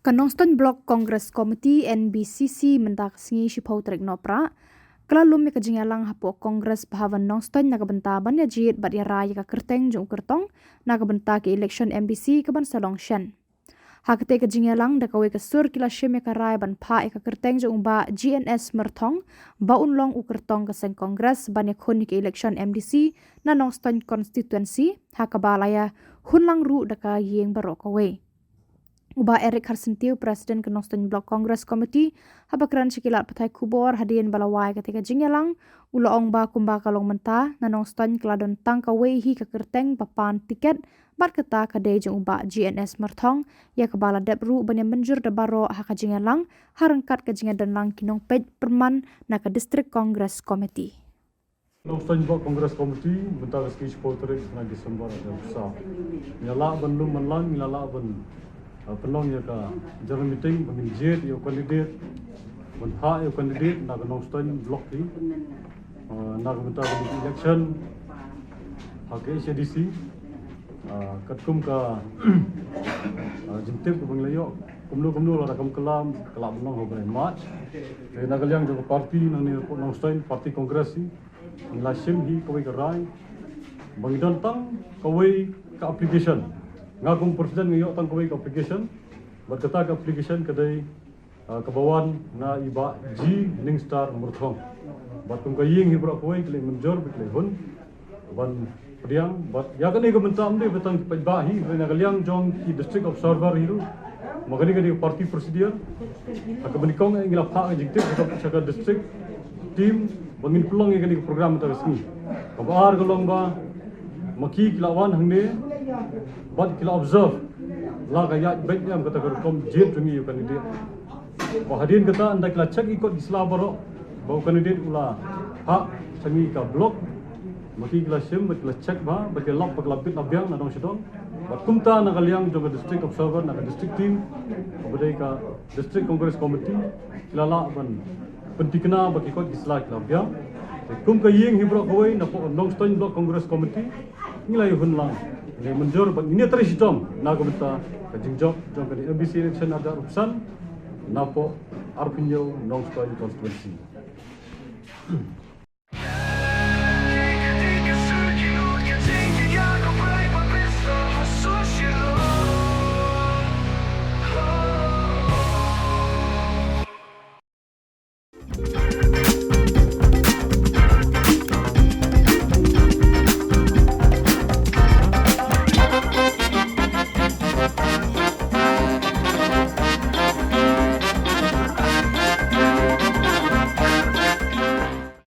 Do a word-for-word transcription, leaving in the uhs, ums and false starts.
Ka Nongstoiñ Block Congress Committee, N B C C, mynta ka sngi shiphew tarik Nohprah ka la lum ïa ka jingïalang hapoh Congress Bhavan Nongstoiñ na ka bynta ban ïa jied bad ïa rai ïa ka kyrteng jong u kyrtong na ka bynta ka election M D C ka ban sa long shen. Ha katei ka jingïalang da kawei ka sur ki la shim ïa ka rai ban phah ïa ka kyrteng jong u Bah G N S Myrthong ba un long u kyrtong ka seng Congress ban ïakhun ïa ka election M D C na Nongstoiñ constituency, ha kaba la ïa hun lang ruh da ka ïing baroh kawei. U Bah Eric Kharsyntiew, President ka Nongstoiñ Block Congress Committee, haba kren sha ki lad pathai khubor hadien ba la wai katei ka jingïalang, u la ong ba kumba ka long mynta, na Nongstoiñ ka la don tang kawei hi ka kyrteng ba pan tiket, bad kata ka dei jong u Bah G N S Myrthong, ïa kaba la dep ruh ban ïa mynjur da baroh ha ka jingïalang, ha ryngkat ka jingïadon lang ki nongpeit pyrman na ka District Congress Committee. Nongstoiñ Block Congress Committee, mynta ka sngi shiphew tarik na December ar hajar arphew saw. Ngi la lah ban lum ban lang, ngi la lah ban, uh, pynlong ïa ka general meeting, ban ngin jied ïa u candidate, ban phah ïa u candidate na ka Nongstoiñ Block hi. Uh, na ka bynta ka election ha ka H A D C. Uh, katkum ka, uh, jingtip kaba ngi la ïoh, kumno kumno lada kam kylla, ka lah ban long ha u bnai March. Te na ka liang jong ka party nangne hapoh Nongstoiñ, party Congress hi, ngi la shim hi kawei ka rai ba ngi don tang kawei ka application. Nga kum president nga ïoh tang kawei ka application. Bad kata ka application ka dei, ah, kaba wan na i Bah G Ningstar Myrthong. Bad kum ka ïing hi baroh kawei ki la mynjur bad ki la hun ban pdiang bad ïa kane ka bynta ym dei ba tang paidbah hi, na ka liang jong ki district observer hi ruh. Ma kane ka dei ka party procedure. Ha kaba nyngkong ngi la phah ka jingtip sha ka, sha ka district team ba ngin pynlong ïa kane ka program mynta ka sngi. Kaba ar ka long ba ma ki ki la wan hangne bad ki la observe la ka ïaid beit ne em kata ka rukom jied jong ngi ïa u candidate. Ba hadien kata ynda ki la check ïa ki kot ki sla baroh ba u candidate u la phah sha ngi ka block, ma ki ki la shim bad ki la check bha bad ki la lap bad ki la bit la biang na dong sha dong. Bad kumta na ka liang jong ka district observer, na ka district team, kaba dei ka District Congress Committee, ki la lah ban pynthikna ba ki kot ki sla ki la biang. Te kum ka ïing hi baroh kawei napoh Nongstoiñ Block Congress Committee, ngi la ïa hun lang, ngi la mynjur bad ngi ïa trei shitom na ka bynta ka jingjop jong ka M D C election ar hajar arphew san napoh arphew hynñiew Nongstoiñ constituency.